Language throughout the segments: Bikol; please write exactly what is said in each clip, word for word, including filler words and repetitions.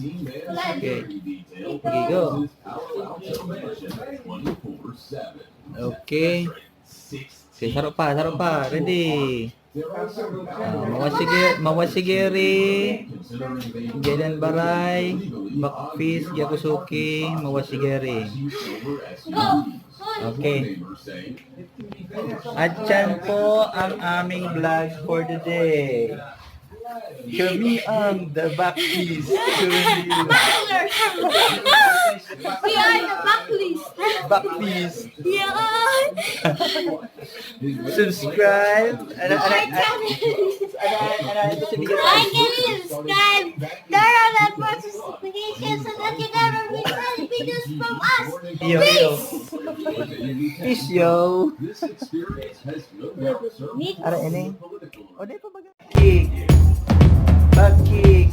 Okay. Okay, go. Okay. Okay, saro pa, saro pa. Ready? Ah, Mawasigeri, Mawasigeri, Jaden Baray, Bakpis, Yakusuki, Mawasigeri. Okay. At yan po ang aming vlog for the day. Kami ang The Bakpis. We are the Bakpis. Bakpis. Yeah. Subscribe. Ano, ano, ano, ano, ano, ano, ano, ano, Like and subscribe. Turn on that post notification so that you never miss any videos from us. Yo, yo. Peace, yo. Ara, ini. O, di pa ba? Kick. Back kick.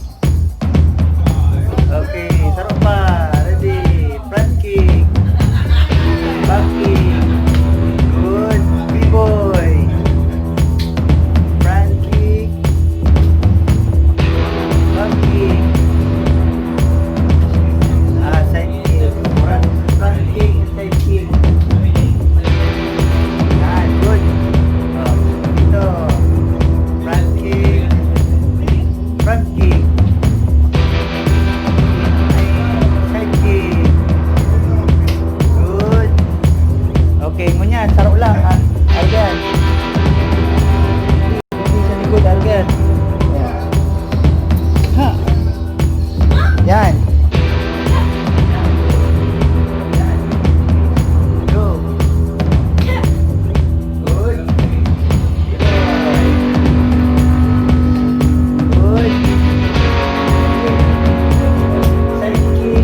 Okay, saro pa. Ready. Front kick. Back kick. Good. B-boy. Front kick. Back kick. Ah, side kick. Front, front kick, side kick. Yan, good. Oh, ito. Front kick. Front kick. Side kick. Good. Okay, ngunyan, saro lang, ha? Ayan. Hindi sa likod, Alden. Yan. Ha. Yan. Go. Good. Good. Side kick.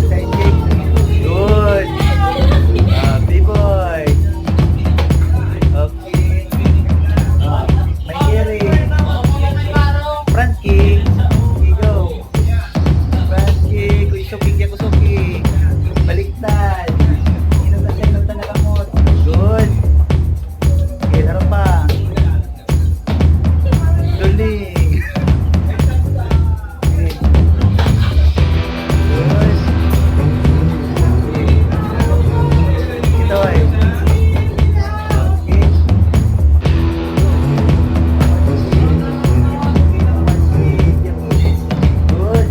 Side kick. Good. Ah, B-boy. Okay. Ah, may hearing. Front kick. Go. Front kick. Kuy, suki, kuy, suki. Baliktad. Inot na siya, inot na nakamot. Good. Okay, laro pa. Galing. Ito eh. Good.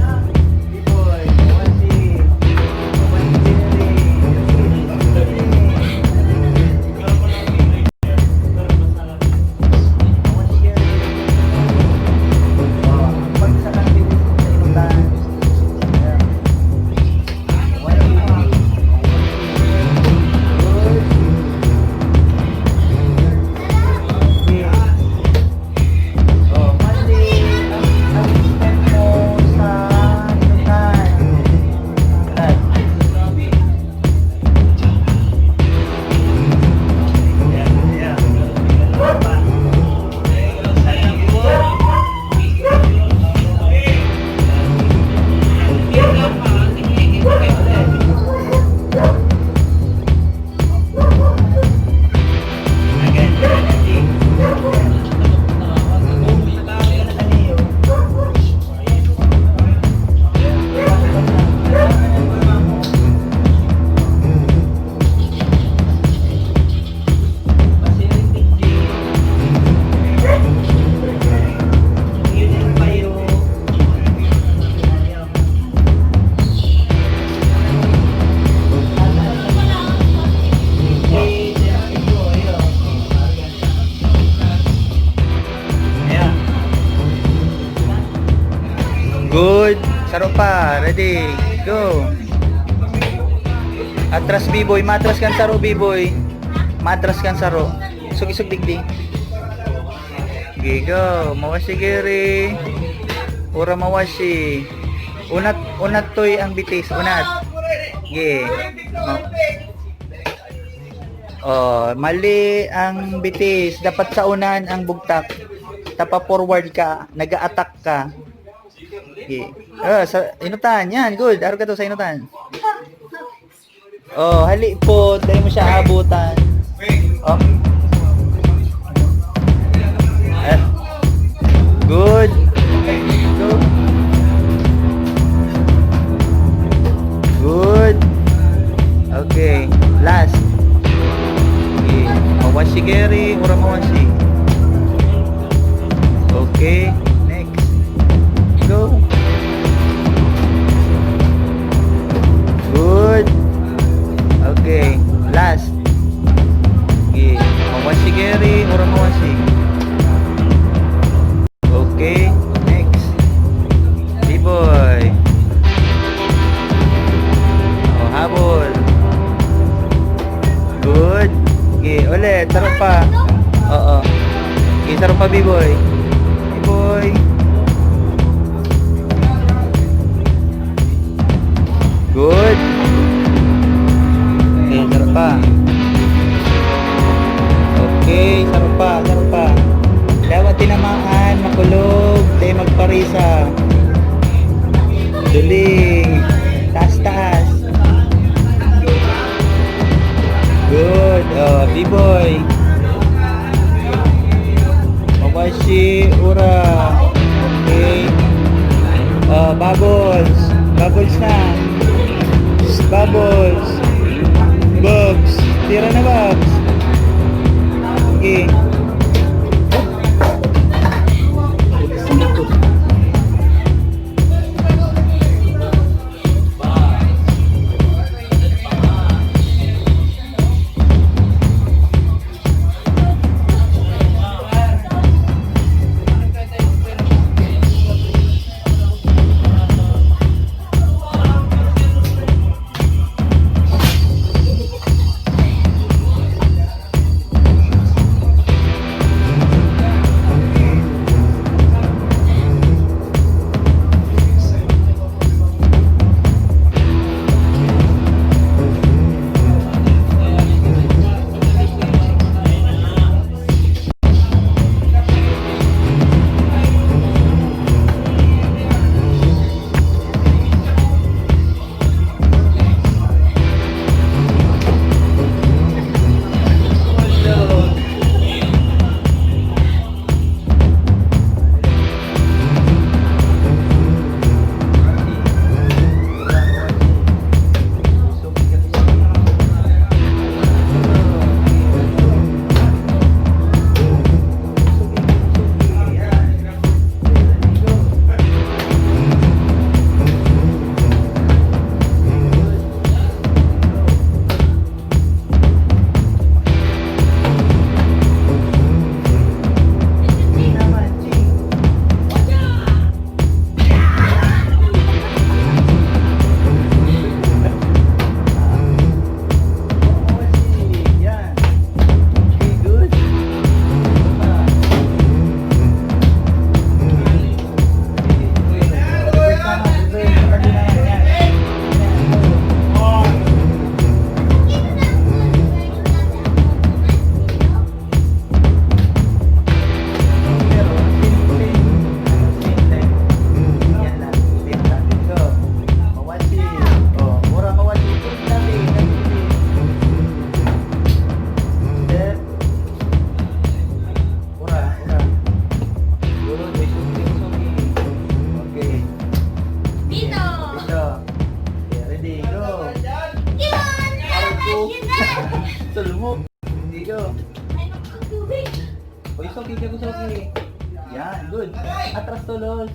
Ayan. Good. Saro pa. Ready. Go. Atras, B-boy. Matras kan saro, B-boy. Matras kan saro. Sug-isog digdi. Sige, go. Mawasi, Gary. Ura mawasi. Unat, unat toy ang bitis, unat. Sige. Oh, mali ang bitis. Dapat sa unahan ang bugtak. Tapa forward ka, nag-a-attack ka. Sige. Oh, sa inutan, yan, good. Aro ka to sa inutan. Oh, hali po, dahil mo siya abutan. Oh. Eh. Good. Go. Good. Okay. Last. Okay. Mawashi, Gary. Ura mawashi. Okay. Next. Go. Good. Okay. Last. Okay. Mawashi, Gary. Ura mawashi. Okay. Next. B-boy. Oh, habol. Good. Okay, ulit. Saro pa. Oo. Okay, saro pa, B-boy. B-boy. Good. Okay, saro pa. Okay, saro pa, saro pa. Dapat tinamaan, makulog, tayo magparisa. Duling. Taas, taas. Good. Oh, B-boy. Mawashi, ura. Okay. Oh, bubbles. Bubbles na. Bubbles. Bubs. Tira na, Bubs. Okay. Ura, ura. Guro, may suki, suki. Okay. Dito. Dito. Okay, ready, go. Yun! Aray ko. Yun na! Salmo. Ready, go. Ay, ang tubig. Uy, suki ka, suki. Yan, good. Atras, tulos.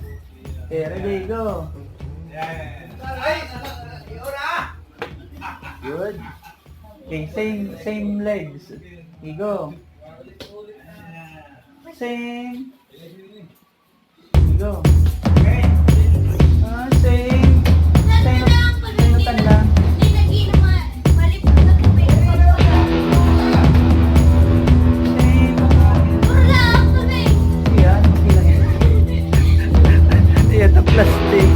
Okay, ready, go. Good. Okay, same, same legs. Okay, go. Same. Go. Ah, same. Same. Same na tanda. Same. Yan, okay lang yan. Yan, ang plastic.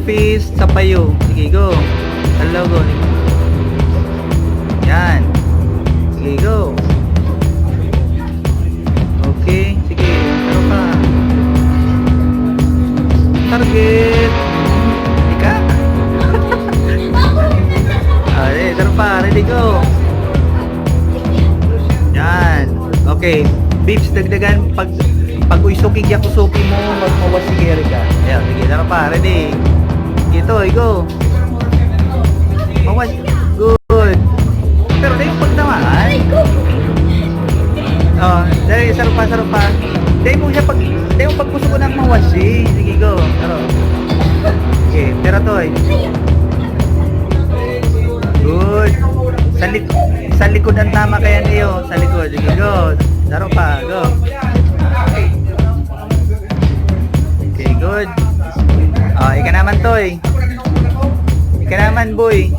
fist sa payo. Sige, go. Hello, go. Yan. Sige, go. Okay, sige. Pero pa. Target. Ika. Ah, eh, pero pa. Ready, go. Yan. Okay. Bibs, dagdagan. Pag, pag uysuki, yakusuki mo, magmawas si Erica. Ayan, sige. Tara pa. Ready? Ito, go. Mawas. Good. Pero na yung pagtamaan. Oh, dali, sarap pa, sarap pa. Dali mo siya pag, dali mo pagkusog ko ng mawas, eh. Sige, go. Tara. Okay, pero to, eh. Good. Sa, lik- sa likod ang tama kaya niyo. Sa likod. Sige, go. Tara pa, go. Okay, good. Oh, ika naman, Toy. Ika naman, boy.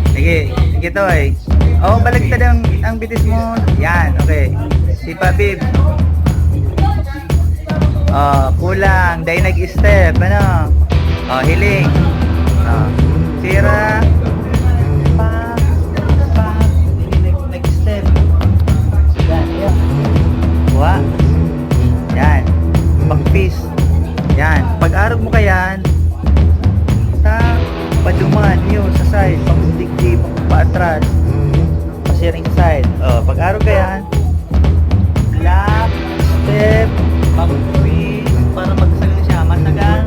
Sige, sige, Toy. Oh, baliktad ang, ang bitis mo. Yan, okay. Si Pabib. Oh, kulang. Dahil nag-step, ano? Oh, hiling. Oh, sira. Pa, pa. Nag-step. Yan, yan. Kuha. Yan. Pag-fist. Yan. Pag-arog mo ka yan, ta, paduman, yun, sa side. Pag-digdi, paatras. Pasiring sa side. Oh, pag-arog ka yan, block, step, pag-fist, para magsagal siya. Masagal.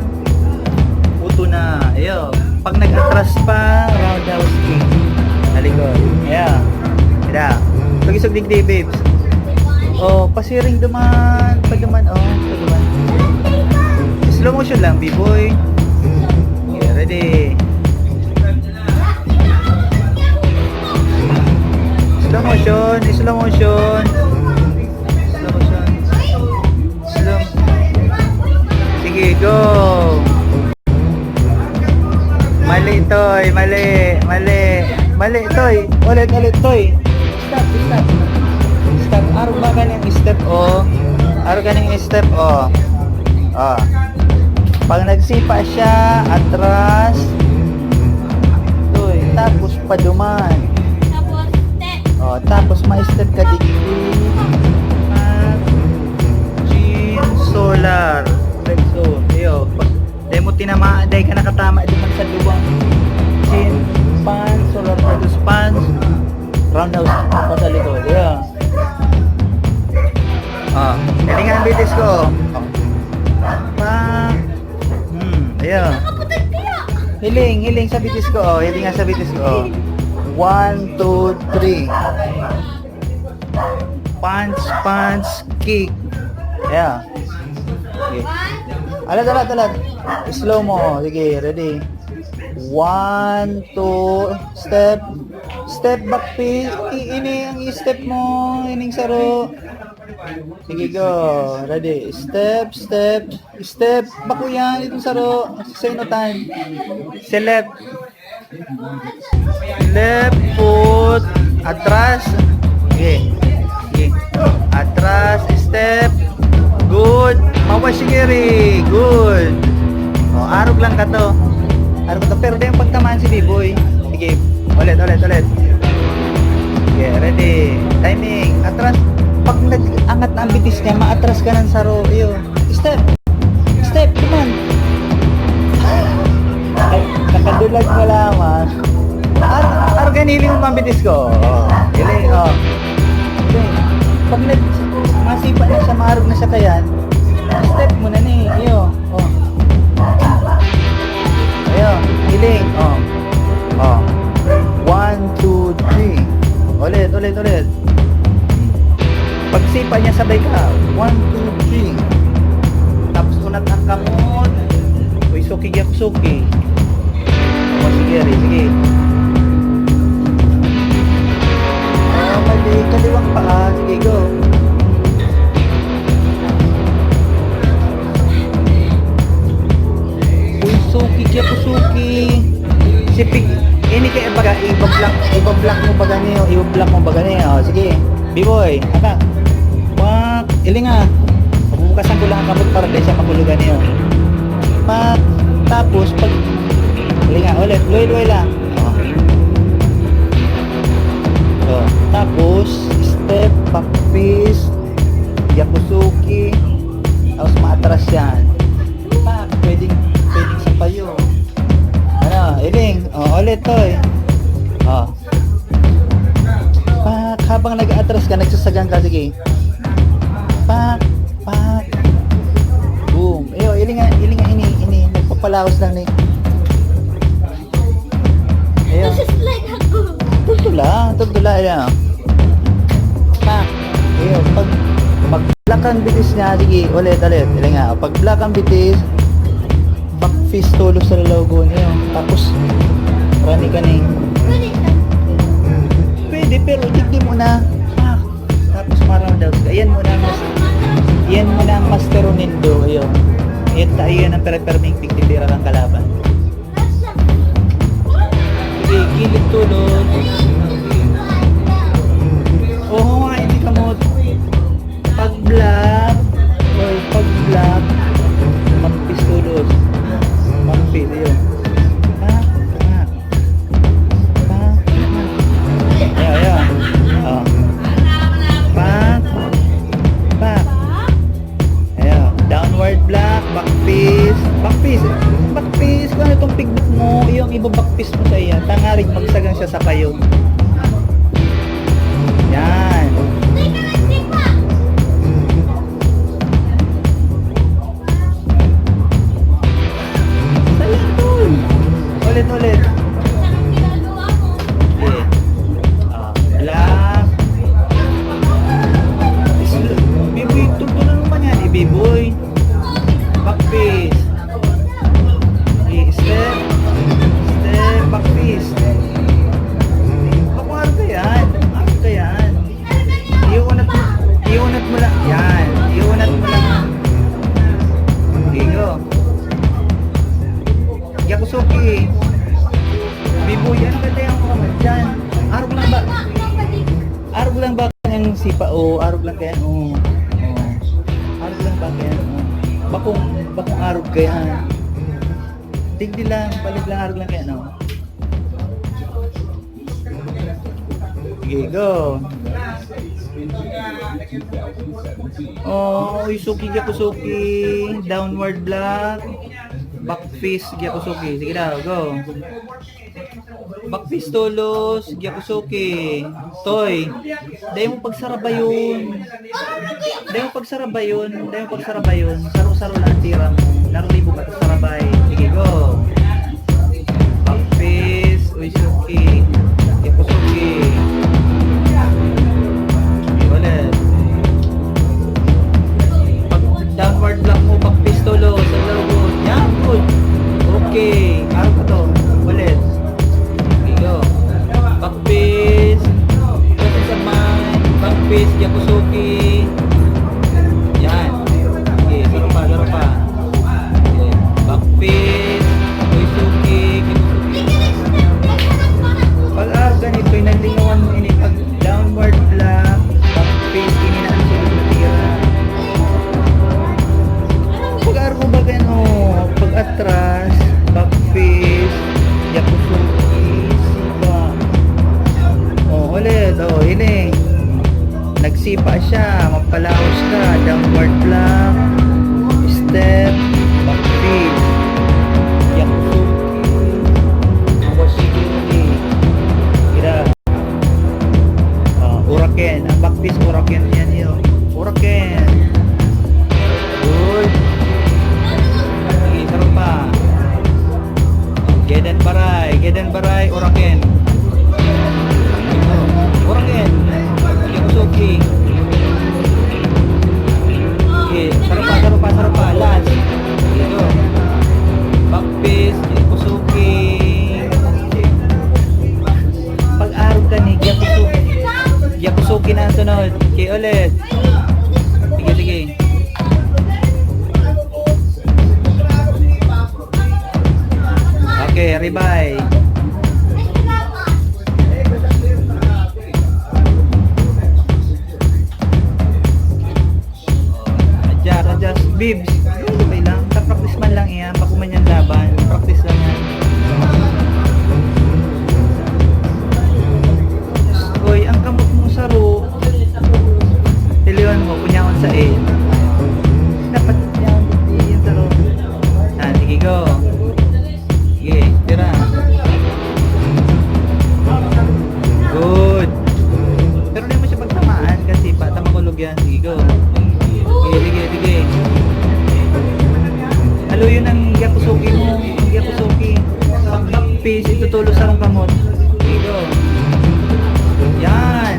Uto na. Ayo. Pag nag-atras pa, roundhouse kick. Sa likod. Ayan. Tira. Pag-isog digdi, babes. Oh, pasiring duman. Paduman, oh. Paduman. Slow motion lang, B-boy. Okay, ready. Slow motion, slow motion. Slow motion. Slow. Sige, go. Mali, Toy. Mali. Mali. Mali, Toy. Ulit, ulit, Toy. Stop, stop. Stop. Arog ba ka ng step, oh? Arog ka ng step, oh. Oh. Pag nagsipa siya, atras. Toy, tapos paduman. Tapos, step. Oh, tapos ma-step ka digdi. At chin, solar. Flexo. Iyo, pag, dahil mo tinama, dahil ka nakatama, di man sa duwang. Chin, pan, solar, tapos pan. Roundhouse, pa sa likod. Iyo. Ah, galing nga ang bitis ko. Pa. Hmm, iyo. Hiling, hiling sa bitis ko. Oh, hiling nga sa bitis ko. Oh. One, two, three. Punch, punch, kick. Yeah. Okay. Alat, alat, alat. Slow mo. Oh. Sige, ready. One, two, step. Step back, pi. I- ini ang step mo. Ining saro. Sige, go. Ready. Step, step, step. Bako yan. Itong saro. Sa ino time. Sa left. Left foot. Atras. Sige. Sige. Atras. Step. Good. Mawas, sige, re. Good. O, arog lang ka to. Arog ka to. Pero di yung pagtamaan si B-boy. Sige. Ulit, ulit, ulit. Sige, ready. Timing. Atras. Pag nag-angat na ang bitis niya, maatras ka ng saro. Iyo. Step. Step, come on. Ay, nakadulag mo lamang. Ar-, arog ang hiling mo, mambitis ko. Oh, hiling, oh. Okay. Pag nag-, masipa na siya, maarog na siya kayan, step mo na ni, iyo. Oh. Iyo, hiling, oh. Oh. One, two, three. Ulit, ulit, ulit. Pagsipa niya, sabay ka. One, two, three. Tapos unat ang kamot. Uy, suki, yak, suki. O, sige, Ray, sige. Ah, mali. Kaliwang paa. Sige, go. Uy, suki, yak, suki. Sipig. Ini kaya baga, ibablock, ibablock mo baga niyo, ibablock mo baga niyo. O, sige. B-boy, ata. Pak, ilinga. Pabukasan ko lang ang kamot para di siya mahulugan niyo. Tapos pag, huli nga, ulit, luway-luway lang. Oh. Oh. Tapos, step, back fist, yakusoki, tapos maatras yan. Pak, pwedeng, pwedeng sapayo. Ano, iling. Oh, ulit to eh. Oh. Pak, habang nag-aatras ka, nagsasagang ka, sige. Pak, pak. Boom. Iyo, iling nga, iling nga ini, ini. Nagpapalaos lang ni. Iyo. This is like ako. Tutula, tutula yan. Pak. Iyo, pag, pag black ang bitis niya, sige, ulit, ulit. Iling nga, pag black ang bitis, back fist tulos sa lalawagon niyo. Tapos, rani ka ni. Pwede ka. Pwede, pero digdi mo na. Pak. Tapos, maraw daw. Ayan mo na ang mas, yan mo na ang master nindo. Ayun. Yan tayo yan ang pere-perming tigtindera ng kalaban. Sige, kilid tulos. Oo nga, hindi ka mo. Pag black, oy, pag black, magpis tulos. Magpis yun. Ha? Ha? Ha? Ayan, ayan. Oh. Pak. Pak. Ayan. Downward block. Back fist. Back fist. Back fist. Kung ano itong pignat mo, yung iba back fist mo sa iya. Tangarig magsagang siya sa payo. Yan. Ulit, ulit. Okay. Ah, ala. Is-, Biboy, tuto na naman yan. Ibiboy. Back fist. Okay, step. Step, back fist. Bakuan ka yan. Ano ka yan? Iunat mo, iunat mo lang. Yan. Iunat mo lang. Digo. Yakusoki. Biboy, ano ka tayo ang mga dyan? Arog lang ba? Arog lang ba kayang sipa? O, arog lang kaya? O. O. Arog lang ba kaya? O. Bakong, bakong arog kaya? Digdi lang, palit lang, arog lang kaya, no? Sige, go. Oh, yakusoki, yakusoki, downward block, back fist, yakusoki. Sige daw, go. Back fist tulos, yakusoki. Toy, dai mo pagsarabayon. Dai mo pagsarabayon, dai mo pagsarabayon. Saro-saro lang ang tira mo. Naruribo ka sa sarabay. Sige, go. Back fist, yakusoki. Yakusoki. Ulit. Pag downward block mo, back fist tulos, sa loob. Yan, good. Okay. Ano pa to? Ulit. Sige, go. Back fist. Focus sa mind. Back fist, yakusoki. Yan. Okay, saro pa, saro pa. Okay. Back fist, yakusoki, yakusoki. Pag ah, ganito, yung naglingawan mo ini, pag downward block, back fist, ini na ang sulod na tira. Pag arog mo ba ganyan, oh, pag atras, back fist, yakusoki, siba. Oh, ulit, oh, ini. Nagsipa siya, mapalaos ka, downward block, step, back fist, yakusoki, yakusoki, ira. Ah, uraken. Ang back fist, uraken yan yun. Uraken. Good. Sige, saro pa. Gedan baray. Gedan baray, uraken. Uraken. Yakusoki. Sige, saro pa, saro pa, saro pa. Last. Dito. Back fist, yakusoki. Pag-arog ka ni yakusoki. Yakusoki na ang sunod. Okay, ulit. Sige, sige. Okay, ribay. Adjust, adjust. Bibs, okay lang. Practice man lang iyan. Bako man yan laban. Sa A. Dapat yan, yung sa loob. Ah, sige, go. Sige, tira. Good. Pero di mo siya pagtamaan kasi pa, tama ko lugyan. Sige, go. Sige, sige, sige. Alo, yun ang yakusuki mo. Ang yakusuki. Pag back piece, itutulo sa rong kamot. Sige, go. Yan.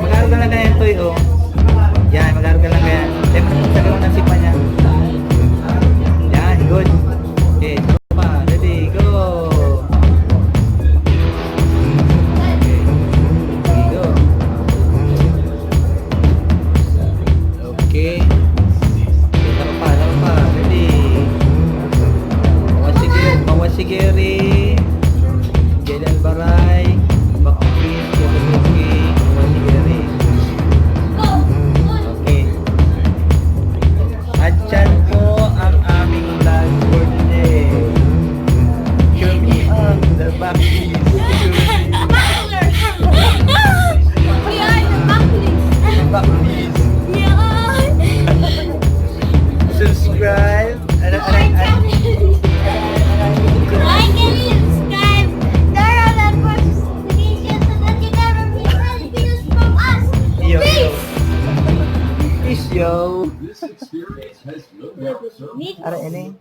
Mag-aro ka lang kaya, Toy, oh. Yan, mag-aro ka lang kaya. Eh, sa gawin ng sipa niya. Yan, good. Okay, pa, ready, go. Okay, go. Okay. Okay, tara pa, tara pa. Ready? Mawas si Gary, Mawas si Gary. Jay Albaray, Bakit, Kukusuki, Mawas si Gary. Okay. At yan po ang aming vlog for today. Kami ang The Bakit. We are the Baklis. Bakit. Yeah. Subscribe. Ano, ano, ano? Like and subscribe. Turn on the notification so that you never miss any videos from us. Yo, yo. Peace. Peace, yo. Meet Ara, ini.